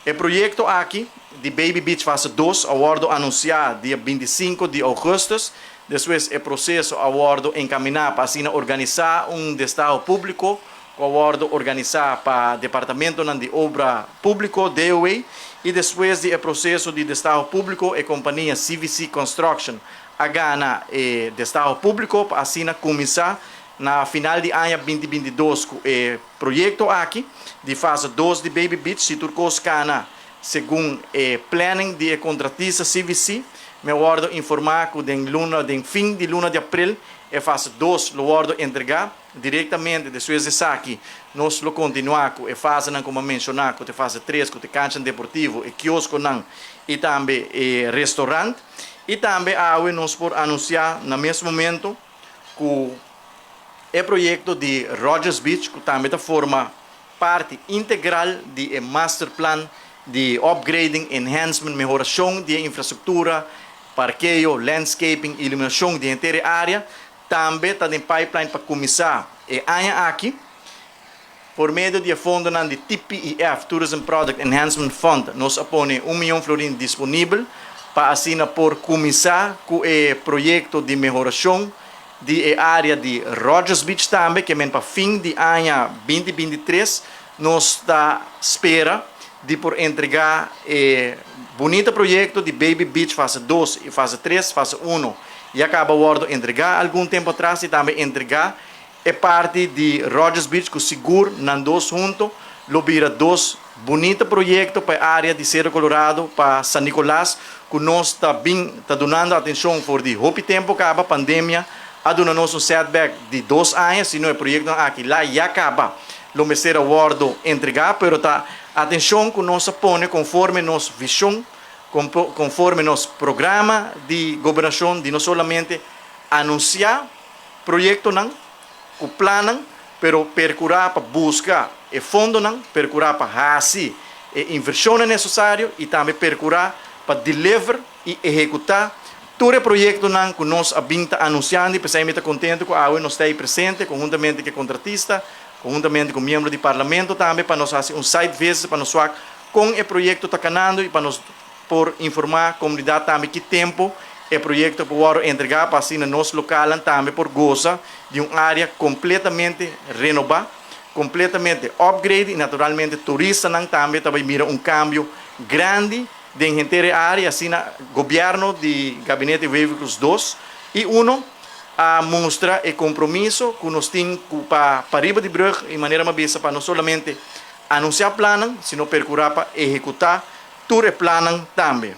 E proyecto aki di Baby Beach fase 2 a wordo anuncia dia 25 di augustus. Despues e proceso a wordo encamina pa asina organisa un destaho publico cu a wordo organisa pa Departamento di Obra Publico, DOW, y despues di e proceso di destaho publico e compania CVC Construction a gana e destaho publico pa asina cuminsa na final di aña 2022 cu e proyecto aki di fase 2 di Baby Beach. Si tur cos cana segun e planning di contratista CVC, mi a wordo informa cu den fin di luna di april e fase 2 lo wordo entrega directamente. Despues di esaki nos lo continua cu e fase nan como menciona, cu e fase 3, cu e cancha deportivo e kiosco nan y tambe e restaurant. Y tambe awe nos por anuncia na mesun momento cu e proyecto di Rogers Beach, cu tambe ta forma parti integral di e master plan di upgrading, enhancement, mehoracion di infrastructura, parkeo, landscaping, iluminacion di henter area, tambe ta den pipeline pa cuminsa e aña aki. Por medio di fondo di TPEF, Tourism Product Enhancement Fund, nos a pone 1 miyon florin disponibel pa asina por cuminsa cu e proyecto di mehoracion di area di Rogers Beach tambe, kiermen pa fin di aña 2023 nos ta spera di por entrega e bunita proyecto di Baby Beach fase 2 y fase 3. Fase 1 ya a caba di wordo entrega algun tempo atras y tambe entrega e parti di Rogers Beach, cu sigur nan dos hunto lo bira dos bunita proyecto pa e area di Sero Colorado, pa San Nicolas, cu nos ta bin ta dunando atencion for di hopi tempo caba. Pandemia a duna nos un setback di 2 aña, sino e proyecto aki la ya caba lo mester a wordo entrega, pero ta atencion cu nos a pone conforme nos vision, conforme nos programa di gobernacion, di no solamente anuncia proyecto nan, cu plan, pero percura pa busca e fondo nan, percura pa haci e inversion necesario y tambe percura pa deliver y ehecuta tur e proyecto nan cu nos a bin ta anunciando. Y pesey ta contento cu awe nos ta presente conhuntamente cu e contratista, conhuntamente cu miembro di parlamento tambe, pa nos haci un site visit, pa nos wak con e proyecto ta canando y pa nos por informa e comunidad tambe ki tempo e proyecto por entrega, pa asina nos local tambe por goza di un area completamente renoba, completamente upgrade, y naturalmente turista tambe tambe mira un cambio grandi den henter area. Asina gobierno di Gabinete Wever-Croes 2 y 1 a mustra e compromiso cu nos tin pa pariba di brug y manera mi a bisa, pa no solamente anuncia plan, sino percura pa ehecuta tur e plan tambe.